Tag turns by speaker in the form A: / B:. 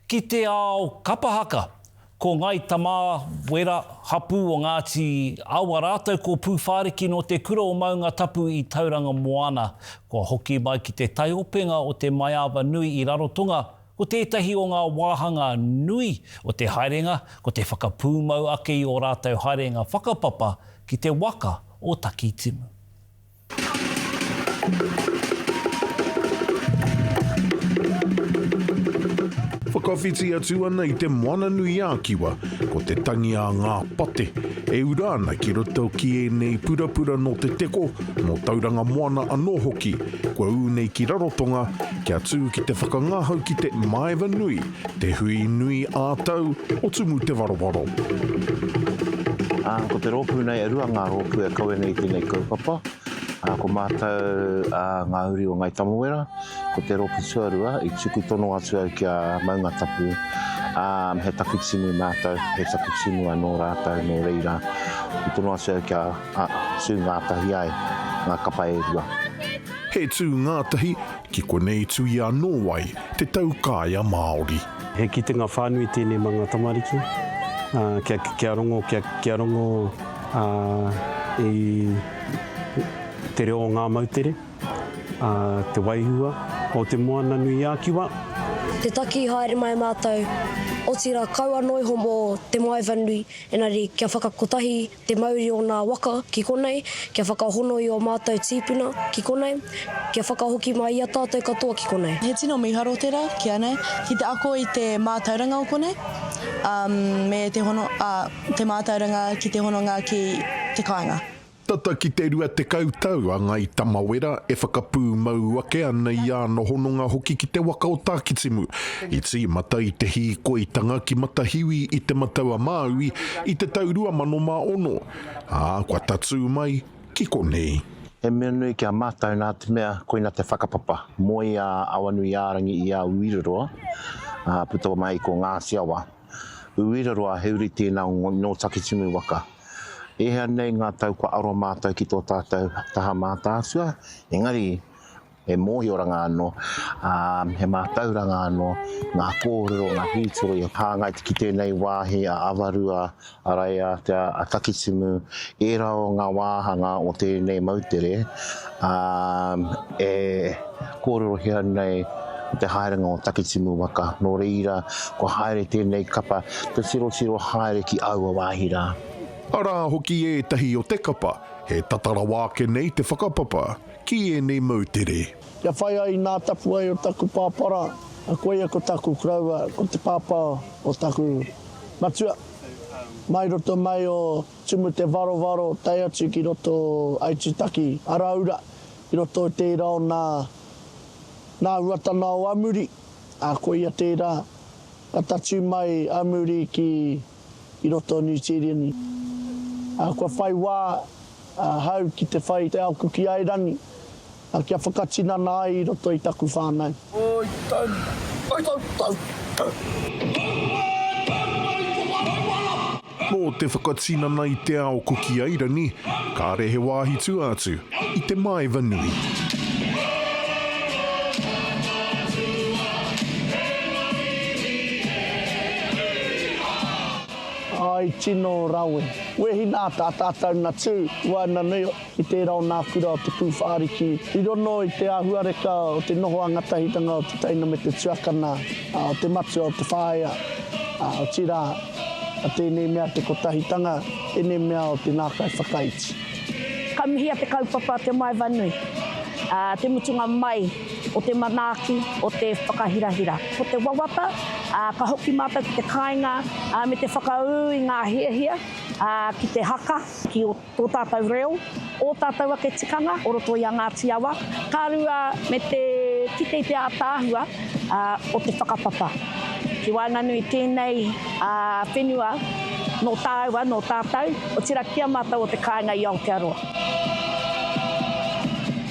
A: Ki te ao kapa haka, ko Ngai Tamawera hapū o Ngāti Awa rātou ko Pūwhāriki nō te kura o Maungatapu i Tauranga Moana. Kua hoki mai ki te taiopenga o Te Maiāva Nui i Rarotonga, ko tētahi o ngā wāhanga nui o te haerenga ko te whakapūmau ake i ō rātou haerenga whakapapa ki te waka o Takitimu.
B: Whakawhiti atu ana i te Moana-nui-ā-Kiwa, ko te tangi a ngā pate e ura ana ki roto ki ēnei purapura nō Te Teko, nō Tauranga Moana anō hoki, kua ū nei ki Rarotonga, kia tū ki te whakangahau ki te Maeva Nui, te hui nui ā-tau o Tumu Te Warowaro.
C: Ā, ko te rōpū nei, e rua ngā rōpū e kawe nei i tēnei kaupapa. Ā, ko mātou ā, ngā uri o Ngāi Tamawera, ko te rōpū tuarua i tuku tono atu au ki a Maungatapu, ā, he takitimu mātou, he takitimu anō rātou, nō reira, i tono atu au kia ā, tū ngātahi ai ngā kapa e rua.
B: He tū ngātahi, ki konei tuia anō ai te taukaea Māori.
D: He kitenga whānui tēnei mā ngā tamariki, ā, kia, kia rongo, kia, kia rongo, ā, i te reo o ngā moutere, ā, te wairua o Te Moananui-a-Kiwa.
E: Te taki haere mai mātou, otirā kau anō iho mō Te Maeva-nui, engari kia whakakotahi te mauri o nā waka ki konei, kia whakahono i ō mātou tīpuna ki konei, kia whakahoki mai i a tātou katoa ki konei.
F: He tino mīharo tērā ki a nei, ki te ako i te mātauranga o konei, ā, me te hono, ā, te mātauranga ki te hononga ki te kāinga.
B: Tata ki te 20 tau a Ngāi Tamawera e whakapūmau ake ana i āna hononga hoki ki te waka o Tākitimu. I tīmata i te hīkoitanga ki Matahiwi i Te Matau-a-Māui i te tau 2006, ā, kua tatū mai ki konei.
C: He mea nui ki a mātou nā te mea koina te whakapapa moe a Awanuiārangi i a Uiraroa, ā, puta mai ko Ngāti Awa. Uiraroa he uri tēnā nō Takitimu waka. E hea nei ngā tau kua aro mātou ki tō tātou taha mātātua, engari he mōhioranga anō, ā, he mātauranga anō, ngā kōrero, ngā hītori e hāngai ki tēnei wāhi a Avarua, a Raiātea, a Takitimu, ērā o ngā wāhanga o tēnei moutere, ā, e kōrerohia nei te haerenga o Takitimu waka. Nō reira, kua haere tēnei kapa te tirotiro haere ki aua wāhi rā.
B: Arā hoki ētahi o te kapa, he tata rawa ake nei te whakapapa ki ēnei moutere.
G: Kia whai ai i nā tapuwae o taku pāpara, koia ko taku koroua, ko te pāpā o taku matua. Mai roto mai o Tumu te Varovaro tae atu ki roto o Aitutaki, Araura, i roto i tērā o nā, nā Ruatana o Amuri, ā, koia tērā ka tatū mai Amuri ki, i roto o Niu Tīreni. Ā, kua whai wā ahau ki te whai i te ao Kuki Airani, ā, kia whakatinana ai i roto i taku whānau. Oi tau,
B: oi tau, tau, tau. Mō te whakatinana i te ao Kuki Airani, kāre he wāhi tua atu i te Maeva Nui.
G: I tino rawe. Wehi nā tā tātou na tū waenganui i tērā o nā kura o te Pūwhāriki. I rono i te āhuareka o te noho ā-ngatahitanga o te teina me te tuakana, o te matua o te whaea, otirā, tēnei mea te kotahitanga, tēnei mea o te ngākau whakaiti.
H: Ka mihia te kaupapa Te Maeva Nui, te mutunga mai o te manaaki, o te whakahirahira. Ko te wawata, ka hoki mātou ki te kāinga me te whakaū i ngā hiahia ki te haka, ki tō tātou reo, ō tātou ake tikanga o roto i a Ngāti Awa, ka rua me te kite i te ātaahua o te whakapapa. Ki waenganui i tēnei whenua nō tāua, nō tātou, otirā ki a mātou o te kāinga i Aotearoa.